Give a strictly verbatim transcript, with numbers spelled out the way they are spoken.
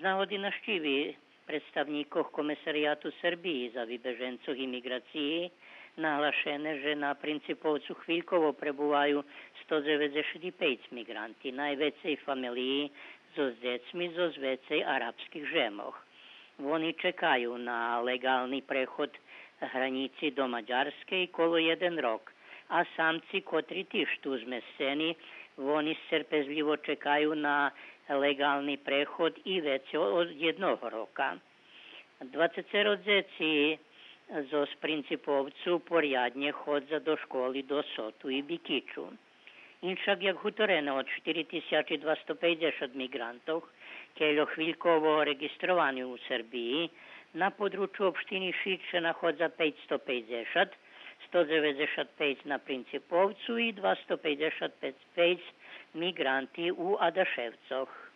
З нагоди нащиви представнїкох Комесарияту Сербиї за вибеженцох и миґрациї наглашене же на Принциповцу хвильково пребуваю сто дзеведзешат и пейц миґранти, найвецей фамелиї зоз дзецми зоз вецей арапских жемох. Вони чекаю на леґални преход гранїци до Мадярскей коло єден рок, а самци котри тиж ту змесцени, вони сцерпезлїво чекаю на леґални преход и вецей од єдного рока. Двацецеро дзеци зоз Принциповцу поряднє ходза до школи до Соту и Бикичу. Иншак, як гуторене, од штири тисячи двасто пейдзешат миґрантох, кельо хвильково реґистровани у Сербиї, на подручу општини Шид ше находза пейцсто пейдзешат, сто дзеведзешат пейц на Принциповцу и двасто пейдзешат пейц миґранти у Адашевцох.